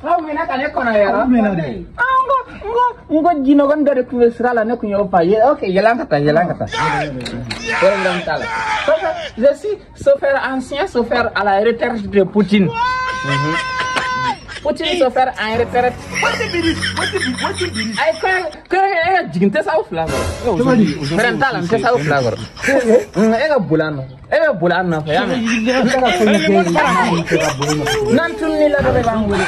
Aw mɛna ka ne kɔnɔ yɛrɛ. Mɛna dɛ. N ko jinɔgɔnin dɔ de tun bɛ sira la, ne tun y'o fa ye. Ok, yɛlɛ an ka taa, yɛlɛ an ka taa. Problème t'a la. Je suis chauffeur, ancien chauffeur à la retraite de Poutine. Poutine chauffeur en retraite. Ayi, ko e ka jigin tɛ s'aw fila kɔrɔ. Fɛrɛ t'a la, n tɛ s'aw fila kɔrɔ. E ka boli an nɔfɛ. E bɛ boli an nɔfɛ, y'a mɛn? N'an tununi la dɔrɔn i b'an wele.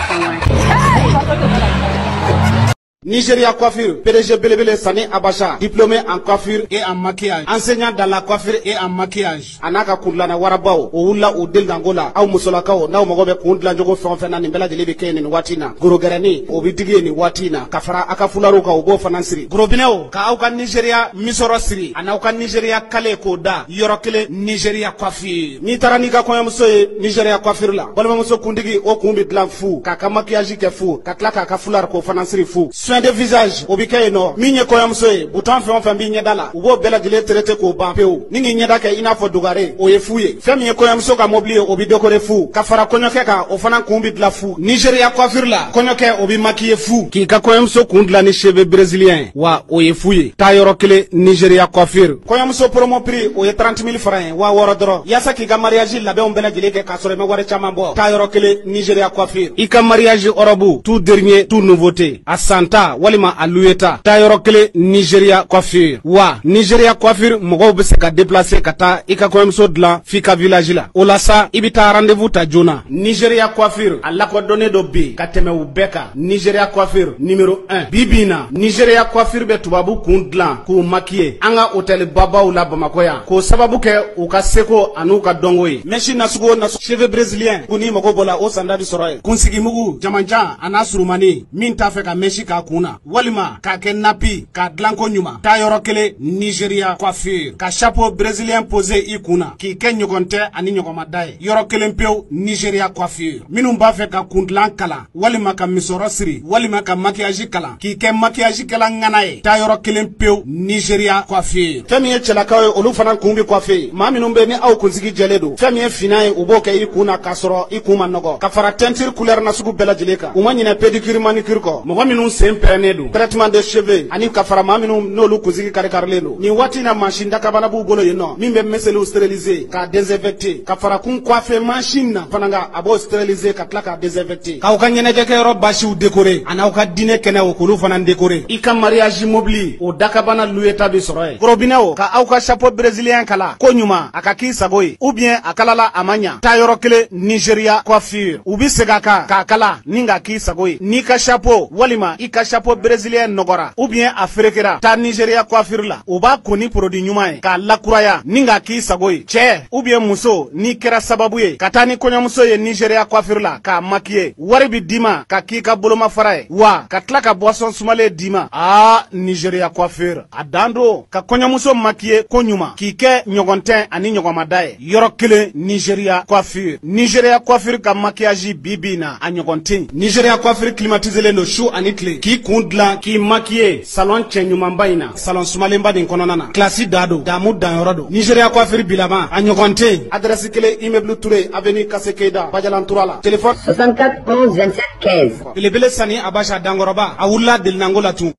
Nigeria Coiffure, PDG Belebele Sani Abacha, diplômé en coiffure et en maquillage, enseignant dans la coiffure et en maquillage. A n'a ka kundilanna warabaw, o wulila u delidanko la. Aw musolakaw, n'aw mago bɛ kun dilancogo fɛn o fɛn na, nin bɛɛ lajɛlen bɛ kɛ yen nin waati in na. Gorogɛrɛni, o bɛ digi yen nin waati in na. Ka fara a ka fulariw kan, u b'o fana siri. Gorobinɛw, ka aw ka Nigeria misɔrɔ siri, a n'aw ka Nigeria kale k'o da yɔrɔ kelen Nigeria Coiffure. N'i taara n'i ka kɔɲɔmuso ye Nigeria Coiffure la, balimamuso kuntigi, o kun bɛ dilan fu, k'a ka maquillage kɛ fu, ka tila k'a ka foulard k'o fana siri fu. Soin de visage, o bɛ kɛ yen nɔ. Min ye kɔɲɔmuso ye, bouton fɛn o fɛn b'i ɲɛda la, u b'o bɛɛ lajɛlen traité k'o ban pewu. Ni k'i ɲɛda kɛ i n'a fɔ dugare, o ye fu ye. Fɛn min ye kɔɲɔmuso ka mobili ye, o bɛ décorer fu. Ka fara kɔɲɔkɛ kan, o fana kun bɛ dilan fu. Nigeria Coiffure la, kɔɲɔkɛ o bɛ maquiller fu. K'i ka kɔɲɔmuso kun dilan ni cheveux brésilien, wa o ye fu ye. Taa yɔrɔ kelen Nigeria Coiffure. Kɔɲɔmuso promo prix, o ye 30 000 francs ye, 6000 dɔrɔn. Yaasa k'i ka mariage labɛnw bɛɛ lajɛlen kɛ k'a sɔrɔ i ma wari caman bɔ. Taa yɔrɔ kelen Nigeria Coiffure. I ka mariage robe, tout dernier, tout nouveauté. A santa walima a luyeta, taa yɔrɔ kelen Nigeria Coiffure. Wa Nigeria Coiffure mɔgɔw bɛ se ka déplacer ka taa i ka kɔɲɔmuso dilan f'i ka village la. O la sa, i bɛ taa rendez-vous ta joona. Nigeria Coiffure a lakodɔnnen don bi ka tɛmɛ u bɛɛ kan. Nigeria Coiffure numéro 1. Bi bi in na, Nigeria Coiffure bɛ tubabu kun dilan k'u maquiller an ka hôtel babaw la Bamakɔ yan, k'o sababu kɛ u ka seko an'u ka dɔnko ye. Mèche nasugu o nasugu, cheveux brésilien, ko n'i mago b'o la, o sanda bɛ sɔrɔ yen. Kunsigimugu jamanjan a n'a surumani, min t'a fɛ ka mèche k'a kun na walima k'a kɛ napi k'a dilan ko ɲuman, taa yɔrɔ kelen Nigeria Coiffure. Ka chapeau brésilien posé i kun na k'i kɛ ɲɔgɔn tɛ ani ɲɔgɔnmada ye, yɔrɔ kelen pewu Nigeria Coiffure. Minnu b'a fɛ ka kun dilan kalan walima ka misɔrɔ siri walima ka maquillage kalan k'i kɛ maquillage kɛla ŋana ye, taa yɔrɔ kelen pewu Nigeria Coiffure. Fɛn min ye cɛlakaw ye, olu fana kun bɛ coiffer. Maa minnu bɛ ni aw kunsigi jɛlen don, fɛn min ye finan ye, u b'o kɛ i kun na k'a sɔrɔ i kun ma nɔgɔ, ka fara teinture couleur nasugu bɛɛ lajɛlen kan. U ma ɲinɛ pédicure manicure kɔ. Mɔgɔ minnu sen pɛrɛnnen don, traitement de cheveux, ani ka fara maa minnu n'olu kunsigi kari-karilen don. Nin waati in na, mansin dakabana b'u bolo yen nɔ min bɛ meseliw stériliser k'a désinfecter, ka fara kun coiffer machine na fana kan, a b'o stériliser ka tila k'a désinfecter. K'aw ka ɲɛnajɛkɛyɔrɔ basiw décorer ani aw ka dîner kɛnɛw k'olu fana décorer. I ka mariage mobili, o dakabana luyeta bɛ sɔrɔ yen. Gorobinɛw, ka aw ka chapeau brésilien kala ko ɲuman, a ka k'i sago ye, ou bien a kalala a ma ɲa, taa yɔrɔ kelen Nigeria Coiffure. U bɛ segin a kan k'a kala ni k'a k'i sago ye. N'i ka chapeau walima i ka chapeau brésilien nɔgɔra ou bien a ferekera, taa Nigeria Coiffure la, u b'a ko ni produit ɲuman ye k'a lakuraya ni k'a k'i sago ye. Cɛ ou bien muso, n'i kɛra sababu ye ka taa ni kɔɲɔmuso ye Nigeria Coiffure la k'a maquiller, wari bɛ d'i ma ka k'i ka bolomafara ye, wa ka tila ka boisson sumalen d'i ma. Aa, Nigeria Coiffure a dan don ka kɔɲɔmuso maquiller ko ɲuman k'i kɛ ɲɔgɔn tɛ ani ɲɔgɔnmada ye. Yɔrɔ kelen Nigeria Coiffure. Nigeria Coiffure ka maquillage bi bi in na, a ɲɔgɔn tɛ yen. Nigeria Coiffure climatiselen don su ani tile, k'i kun dilan k'i maquiller salon cɛ ɲumanba in na, salon sumalenba nin kɔnɔna na, classe da don, damu danyɔrɔ don. Nigeria Coiffure bilama, a ɲɔgɔn tɛ yen. Adresse kelen, immeuble Touré, avenue Kassé Keïda, Bajalantura la. Téléphone 64 11 27 15. Belebele Sani Abacha Dankɔrɔba, a wulila delinanko la tun.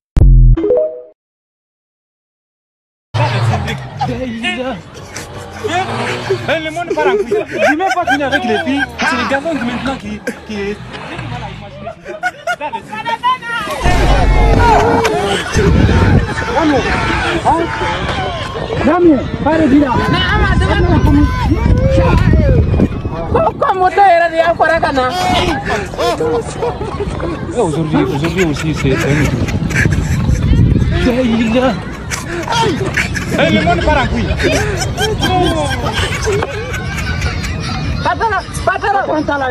Le monde part en couille. J'ai même pas fini avec les filles. C'est les garçons qui maintenant qui. J'ai du mal à imaginer. Ko moto yɛrɛ de y'a fara ka na. Aujourd'hui aussi, c'est un autre. Le monde part en couille. Patara, aw fana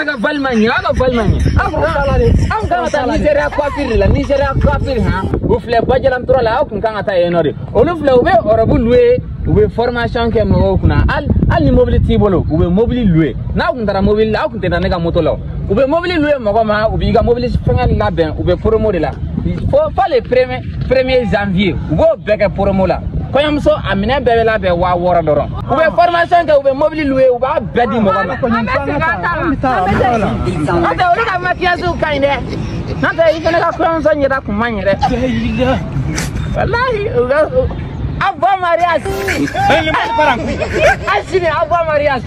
ka balima ɲɛ, aw ka balima ɲɛ. Aw aw kan ka taa Nigeria Coiffure la, Nigeria Coiffure han. U filɛ Bajalantura la, aw kun kan ka taa yen nɔ de. Olu filɛ, u bɛ ɔrɔbu louer, u bɛ formation kɛ mɔgɔw kunna. Hali ni mobili t'i bolo, u bɛ mobili louer. N'aw kun taara mobili la, aw kun tɛ na ne ka moto la. U bɛ mobili louer mɔgɔ ma, u b'i ka mobili fɛngɛ labɛn, u bɛ promo de la. Fo le premier janvier, u b'o bɛɛ kɛ promo la. Kɔɲɔmuso a minɛn bɛɛ bɛ labɛn 6000 dɔrɔn. U bɛ formation kɛ, u bɛ mobili louer, u b'a bɛɛ di mɔgɔ ma. An bɛ segin an ta ma. N'o tɛ olu ka maquillage ka ɲi dɛ. N'o tɛ i fana ka kɔɲɔmuso ɲɛda kun man ɲi dɛ. Walahi u ka a bon mariage. Le monde part en couille. A sini a bon mariage.